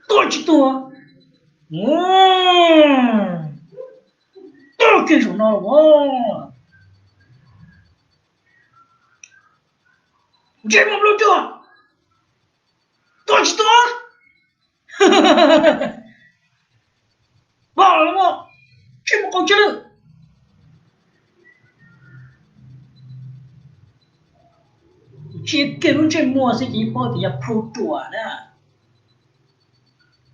Tuag tsis tuag? Tuag kiag zaum no los. Ntsej muag nplua cuag, tuag tsis tuag? Pom los, ntsej muag qaug tsis lwj. Ntsia kiag lub ntsej muag xwb ces yeej paub tias yog plhu ruam na.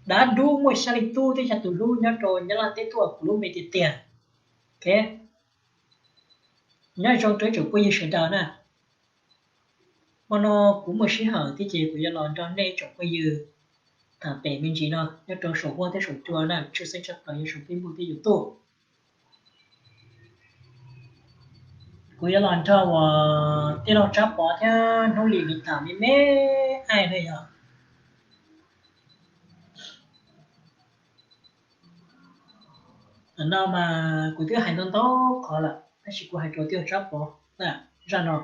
Dav dub muaj xya leej tub thiab xya tus hlub nyob rau Nyab Laj teb tuaj kuv hlub me tiag tiag. Nyob zoo rau ib tsoom phooj ywg sawv daws na. Hmo no kuv muaj sij hawm thiab ces kuv yuav los nrog nej tsoom phooj ywg tham pem me ntsis no nyob rau saum huab thiab saum cua na, tshwj xeeb tshaj plaws yog saum Facebook thiab YouTube. Kuv yuav los nrog uas tij laug Tsab Pov thiab Hnub Lis nws tham me me aib na yog. Tam no mas kuv twb hais ntau ntau qhov lawm tab sis kuv hais rau tij laug Tsab Pov zaj no.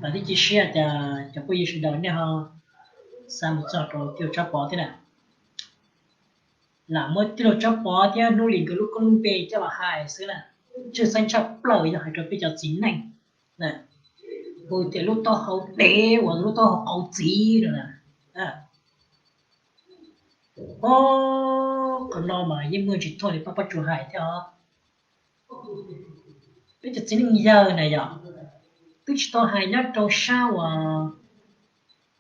Vam thiab cia siab tias cov phooj ywg sawv daws nej ho xav mus txog rau tij laug Tsab Pov thiab na. Lam muab tij laug Tsab Pov thiab Hnub Lis nkawd lub koob lub npe coj los hais xwb na. Tshwj xeeb tshaj plaws yog hais rau peb cov txiv neej, hu tias lub taub hau dev uas lub taub hau qau txiv no na. Ob qhov no mas yeej muaj ntsis thuaj li pab pob tsuas hais thiab os. Peb cov txiv neej yawg na yog, twb tsis tau hais nyob rau sab uas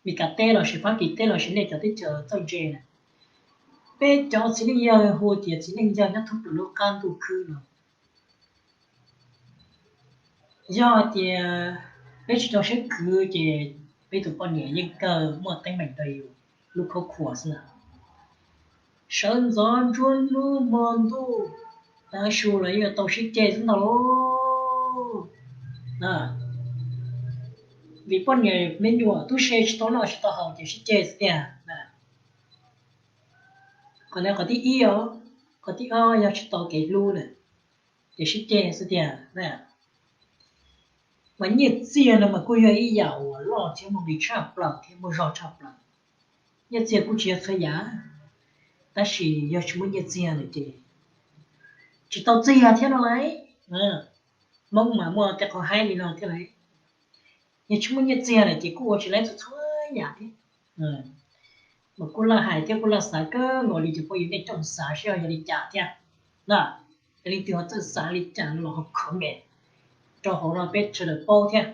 Meskas teb lossis Fab Kis teb lossis nej cov teb chaws txawj ntse na, peb cov txiv neej yawg hu tias txiv neej yawg nyob thoob plaws lub qab ntuj khwb no, yog tias peb tsis rau siab khwv ces peb tus poj niam yeej kawg muaj teeb meem rau yus lub khaub khuas xwb na. Sawv ntxov ntsuab hnub hmo ntuj, tav su los yeej tau sib ceg xwb ntag lauj. Vim poj niam me nyuam tub se tsis tau noj tsis tau haus ces sib ceg xwb tiag. Qhov ntawd qhov thib ib os. Qhov thib ob yog tsis tau kev hlub na, ces sib ceg xwb tiag. Mas nyiaj txiag no mas kuj yog ib yam uas loj thiab muaj nqis tshaj plaws thiab muaj zog tshaj plaws. Nyiaj txiag kuj tsis yog txhua yam, tab sis yog tsis muaj nyiaj txiag lawm ces tsis tau txiag thiab no lauj. Hmoob mas muaj tej qhov haib li no thiab lauj. Yog tsis muaj nyiaj txiag lawm ces kuj ua tsis laib txhua txhua yam thiab. Mas kuj laj hais thiab kuj laj xav kawg nkaus li cov phooj ywg nej coj mus xav seb yog li cas thiab na. Yog leej twg ho txawj xav li cas no los ho comment rau hauv no peb sawv daws paub thiab.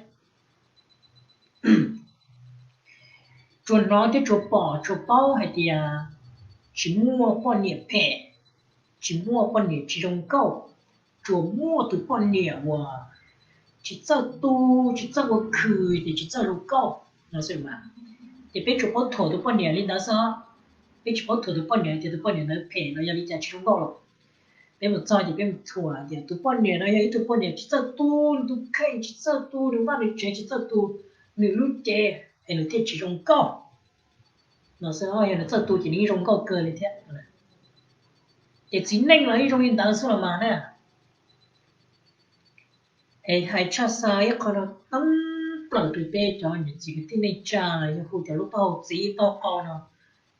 Tsuas hnov thiab tsuas pom tsuas paub hais tias tsis muaj poj niam phem, tsis muaj poj niam tsis zoo nkauj, tsuas muaj tus poj niam uas tsis txawj tu, tsis txawj ua khwm ces tsis txawj zoo nkauj no xwb mas. Ces peb tsuas paub thuam tus poj niam li ntawd xwb os. Peb tsis paub thuam tus poj niam tias tus poj niam ntawd phem los yog li cas tsis zoo nkauj los. Peb mus txog ces peb mus thuam tias tus poj niam no yog ib tug poj niam tsis txawj tu nws tus kheej, tsis txawj tu nws vaj nws tsev, tsis txawj tu nws lub cev es nws thiaj tsis zoo nkauj no xwb. Yog nws txawj tu ces nws yeej zoo nkauj kawg li thiab. Ces txiv neej los yeej zoo li ntawd xwb los mas na. Es hais tshaj xa ib qho no thoob plaws rau peb cov niam txiv kwv tij neej tsa los yog hu cov lub taub hau txiv taub hau qau no,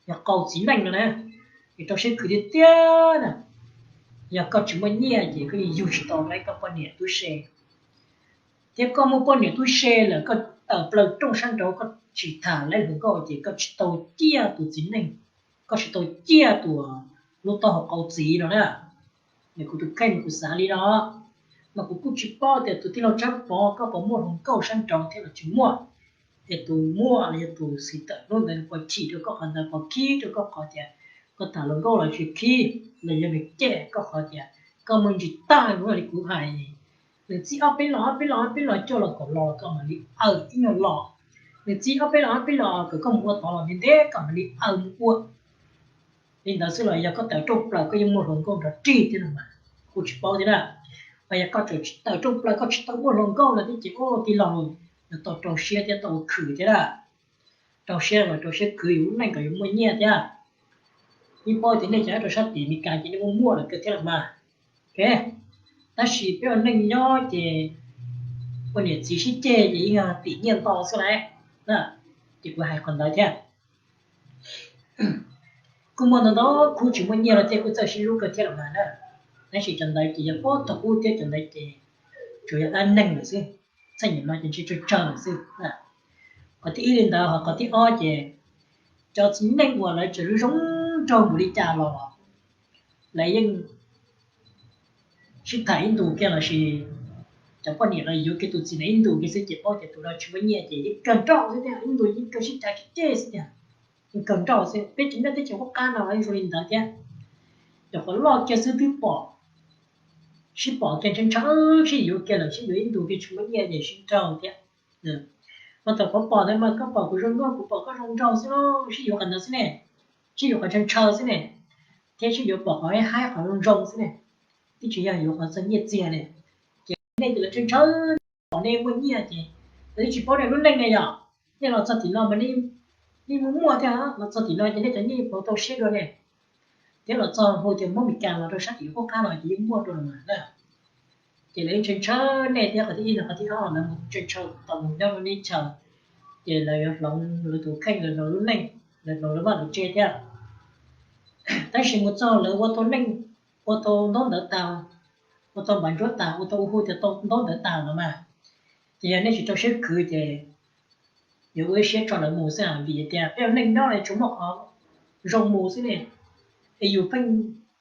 yog qau txiv neej no na, es rau siab khwv tiag tiag na. Yog koj tsis muaj nyiaj ces koj yeej yug tsis tau koj poj niam tub se. Thiab koj muaj poj niam tub se lawm koj tawm plaws rooj sab nraud koj tsis tham laib hluas nkauj ces koj tsis tau ciaj tus txiv neej, koj tsis tau ciaj tus lub taub hau qau txiv no na. Kuv tus kheej kuv xav li no, mas kuv kuj tsis paub tias tus tij laug Tsab Pov koj puas muaj hluas nkauj sab nraud thiab los tsis muaj. Es tus muaj los yog tus xis tawm hnub ntawd nws puas chim rau koj qhov ntawd, puas khib rau koj qhov tias koj tham hluas nkauj los tsis khib, los yog nws cem koj qhov tias koj muaj ntsis tag npaum li kuv hais. Nws txib ob peb los ob peb los ob peb los coj los kaum los koj mam li aws ib nyuag los. Nws txib ob peb los ob peb los kom koj mus ua tod los ntev ntev koj mam li aws mus ua. Li ntawd xwb los yog koj tawm rooj plaws koj yeej muaj hluas nkauj nrov rig thiab no mas, kuv tsis paub thiab na. Mas yog koj tawm rooj plaws koj tsis tau muaj hluas nkauj no thiab ces ua tij laug, yog tau rau siab thiab tau ua khwv thiab na. Rau siab los rau siab khwv yus lub neej kom yus muaj nyiaj thiab. Yeej paub tias nej cov nyob rau sab tim Amelikas ces nej muaj muaj lawm kawg thiab los mas. Tab sis peb ua neej nyob ces poj niam txiv sib ceg ces yeej yog tim nyiaj ntau xwb lauj. Ces kuv hais qhov ntawd thiab. Kuj muaj ntau ntau khub tsis muaj nyiaj los tej kuj txawj sib hlub kawg thiab los mas na. Tab sis cov ntawd ces yog puag thaum ub thiab, cov ntawd ces tsuas yog dab neeg lawm xwb, txheej niam no ces ntshe tsawg tsawg lawm xwb. Qhov thib ib li ntawd, ho qhov thib ob ces cov txiv neej uas lawv tseem zoo zoo nraug npaum li cas los lawv yeej sib tham ib ntus kiag lossis cov poj niam los yuav kiag tus txiv neej ib ntus kiag xwb ces paub tias tus no tsis muaj nyiaj ces yeej kawg nrauj xwb thiab, ib ntus yeej kawg sib cav sib ceg xwb thiab, yeej kawg nrauj xwb. Peb tsev neeg teb chaws qub qab no los yeej zoo li ntawd thiab. Cov qhov loj kiag xwb twb pom, sib pom kiag ntshaw ntshaw sib yuav kiag lawm, sib yuav ib ntus kiag tsis muaj nyiaj ces sib nrauj thiab. Mas thaum qhov pom ntawd mas koj pom kuv zoo nkauj, kuv pom koj zoo nraug xwb los sib yuav qhov ntawd xwb ne, sib yuav qhov ntshaw ntshaw xwb ne, thiab sib yuav pom qhov haib haib qhov zoo zoo xwb ne, twb tsis yog yuav qhov txog nyiaj txiag ne. Ces nej ces lawv ntshaw ntshaw pom nej muaj nyiaj ces lawv twb tsis paub nej lub neej ne yom. Nej los txog tim no mas nej muaj muaj thiab, los txog tim no ces nej cov nyiaj pauv tau siab dua ne. Thiab los txog hu tias muab Meskas los rau sab tim qub qab los ces yeej muaj dua los mas na. Ces lawv ntshaw ntshaw nej thiab, qhov thib ib no, qhov thib ob lawv mus ntshaw ntshaw tau mus nyob lub teb chaws, ces lawv yuav hloov lawv tus kheej, lawv hloov lub neej, lawv hloov lawv vaj lawv tsev thiab. Tab sis mus txog lawv ua tau neej, ua tau ntaub ntawv tas, ua tau npav ntsuab tas, ua tau hu tias tau ntaub ntawv tas los mas, ces yog nej tsis rau siab khwv ces yuav ua ib siab tso lawv mus xwb. Vim tias peb ua neej nyob es tsuas muaj qhov zoo mus xwb ne. Es yus pheej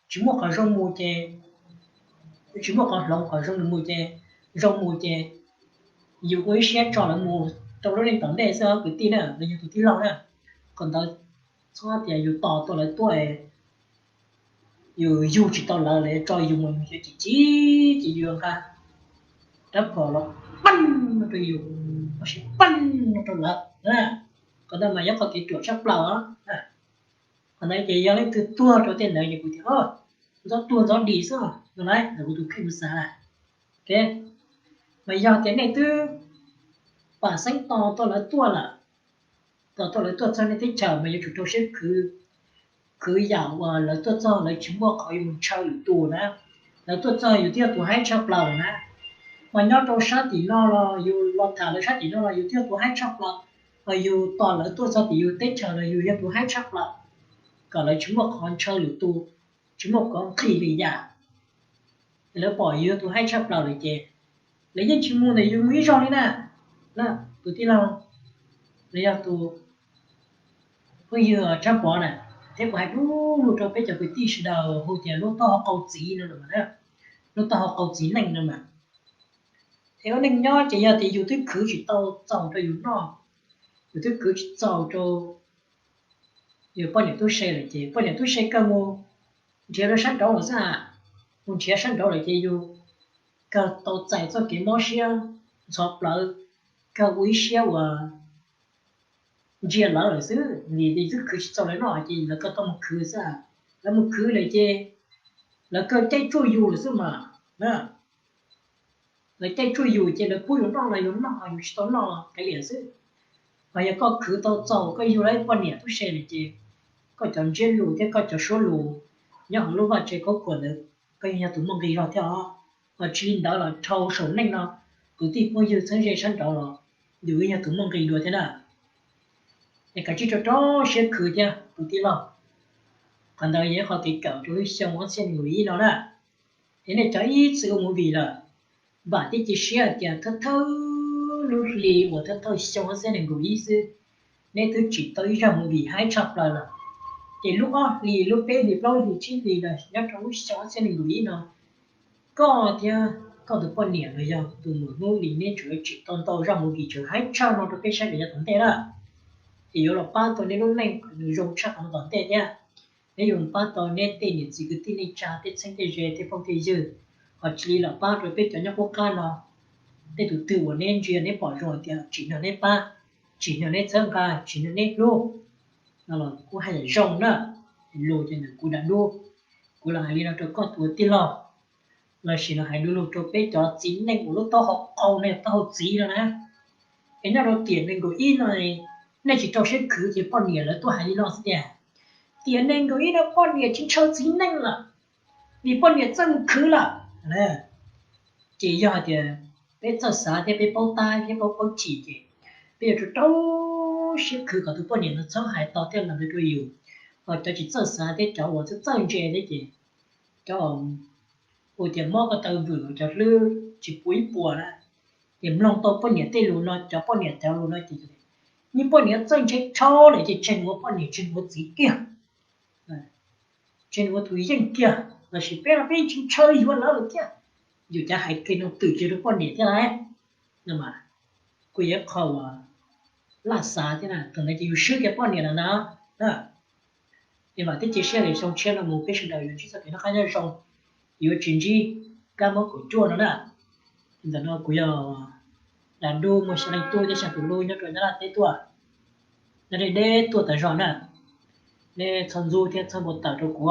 tsis muaj qhov zoo mus ces, tsis muaj qhov hloov qhov zoo mus ces, zoo mus ces yus ua ib siab tso lawv mus rau lub neej tom ntej xwb kwv tij na, los yog tus tij laug na. Qhov ntawd txhob tias yus tos tau lawv tuaj, yus yug tsis tau lawv, lawv tso yus mus yus ces chim chim ces yus nqa rab phom los paj no rau yus, los sis paj no rau lawv. Qhov ntawd mas yog qhov kev ruam tshaj plaws. Qhov ntawd ces yog leej twg tuag rau tej ntawd ces kuv tias ntxov tuag ntxov dim xwb no, ntawm kuv tus kheej kuv xav. Mas yog tias nej twb pam xeeb tos tau lawv tuaj lawm, tos tau lawv tuaj txog nej teb chaws mas yuav tsum rau siab khwv, khwv yam uas lawv tuaj txog lawv tsis muaj qhov yuav mus ntshaw lwm tus na. Lawv tuaj txog yus twb yog tus haib tshaj plaws na. Mas nyob rau sab tim no los yus los tham lawv sab tim no los yus twb yog tus haib tshaj plaws. Mas yus tos lawv tuaj txog tim yus teb chaws los yus yog tus haib tshaj plaws, kom lawv tsis muaj qhov ntshaw lwm tus, tsis muaj qhov nqhis li yam. Lawv pom yus yog tus haib tshaj plaws lawm ces lawv yeej tsis mus ntawm yus mus ib zaug li na. Tus tij laug, los yog tus phooj ywg Tsab Pov na, thiab kuv hais du lug rau peb cov kwv tij sawv daws hu tias lub taub hau qau txiv no, lub taub hau qau txiv neej no mas, es ua neej nyob ces yog tias yus twb khwv tsis tau txaus rau yus noj, yus twb khwv tsis txaus rau yus poj niam tub se lawm ces poj niam tub se kawg mus nrhiav rau sab nraud lawm xwb. Mus nrhiav sab nraud lawm ces yus kawg tau txais txoj kev mob siab ntxhov plawv, kawg ua ib siab uas ntsia lawv lawm xwb, vim twb khwv tsis txaus lawv noj ces lawv kawg tau mus khwv xwb. Lawv mus khwv lawm ces lawv kawg caij tsuaj yus lawm xwb mas. Lawv caij tsuaj yus ces lawv pub yus noj los yus noj, yus tsis tau noj los kav liam xwb. Mas yog koj khwv tau txaus koj yug lawv poj niam tub se lawm ces koj cov ntsiab lus thiab koj cov suab lus nyob hauv lub vaj tse khaub khuam ntawd, koj yeej yog tus muaj nqi zog thiab os. Ho tsis li ntawd los dhau saum neej no, kwv tij phooj ywg txheeb ze sab nraud los yus yeej yog tus muaj nqi dua thiab na. Es kav tsij rau rau siab khwv thiab tus tij laug. Qhov ntawd yog ib qho kev kawm rau lub xyoo ob txhiab nees nkaum ib no na. Es nej cov ib txwm ua movie lawm, vam thiab cia siab hais tias thawj thawj lub hli uas thawj thawj xyoo ob txhiab nees nkaum ib xwb, neb twb tsim tau ib zaj movie haib tshaj plaws lawm. Ces lub ob hlis, lub peb hlis, plaub hlis, tsib hlis los nyob rau lub xyoo ob txhiab nees nkaum ib no, koj thiab koj tus poj niam los yog tus muam Hmoob Lis neb tseem yuav tsim tau ntau zaj movie tseem haib tshaj no rau peb saib rau yav tom ntej na. Ces yuav los pab tau neb lub neej kom nws zoo tshaj qhov no tom ntej thiab. Neb yuav pab tau neb tej niam txiv kwv tij neej tsa, tej txheeb tej ze, tej phooj tej ywg, ho tsis li los pab rau peb cov nyob qub qab no. Tej tus twg uas neb ntsia neb pom zoo hais tias tsim nyog neb pab, tsim nyog neb txhawb nqa, tsim nyog neb hlub no los kuj haj yam zoo na. Lus ces ntawm kuv dam dub, kuv los hais li no rau koj tus tij laug, lossis los hais du lug rau peb cov txiv neej uas lub taub hau qau no yog taub hau txiv no na. Es nyob rau tiam nees nkaum ib no, nej tsis rau siab khwv ces poj niam lawv tuaj hais li no xwb tias, tiam nees nkaum ib no poj niam tsis ntshaw txiv neej lawm, vim poj niam txawj mus khwv lawm. Ces yog hais tias peb txawj xav thiab peb paub tab thiab paub paub chim ces peb yuav rau rau siab khwv kom tus poj niam no txhob hais tau tej lus ntawd rau yus. Ho cov tsis txawj xav thiab cov uas txawj txawj ntse thiab ces cov ua tias mob ko taw vwm cov hlwb tsis pub ib puas na, ces mloog tau poj niam tej lus no, cov poj niam cov lus no ces, nej poj niam txawj ntse dhau lawm ces tseg nws ua poj niam tseg nws ua txiv kiag, tseg nws ua tus yeej kiag, lossis peb no peb tsis ntshaw yuav lawv lawm thiab. Yus cav hais kiag no twm tseg rau poj niam thiab lauj. No mas kuj yog ib qho uas laj xav thiab na, thaum ntawd ces yus swb kiag poj niam lawm na. Es vam thiab cia siab tias xyoo tshiab no mus peb sawv daws yuav ntsib txoj kev noj qab nyob zoo, yuav tsis ntsib kab mob kaum cuaj no na. Ntawm no kuv yog Dab Dub Muaj Xya Leej Tub thiab xya tus hlub nyob rau Nyab Laj teb tuaj, nyob deb deb tuaj tas zog na. Nej txhob ntxub thiab txhob npau taws rau kuv.